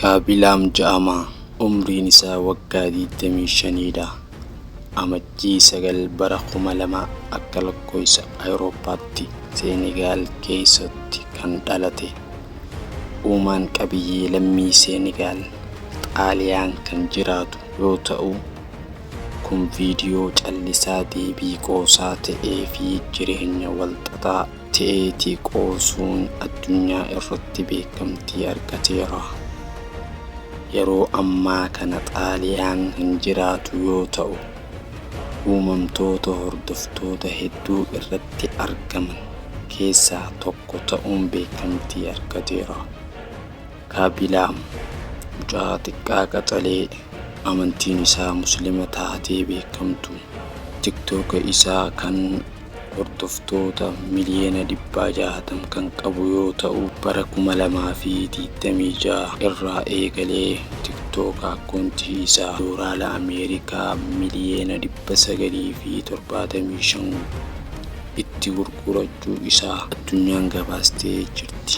Kaabii Laam ja'ama. Umriin isaa waggaa 25 dha. Amajjii 9 bara 2000 akka lakkoofsa Awurooppaatti Senegaal keessatti kan dhalate. Uumaan qabiyyee lammii Senegaal Xaaliyaan kan jiraatu yoo ta'u, kun viidiyoo callisaa deebii qoosaa ta'ee fi jireenya walxaxaa ta'eeti qoosuun addunyaa irratti beekamtii argateera. Yeroo ammaa kana Xaaliyaan kan jiraatu yoo ta'u, uumamtoota hordoftoota hedduu irratti argaman keessaa tokko ta'uun beekamtii argateera. Kaabii Laam mucaa xiqqaa qaxalee amantiin isaa Musliima taatee beekamtu. TikTok isaa kan hordoftoota miliyoona 660 kan qabu yoo ta'u, bara 2026 irraa eegalee TikTok akkoontii isaa doolaara Ameerikaa miliyoona 975 itti gurgurachuu isaa addunyaan gabaastee jirti.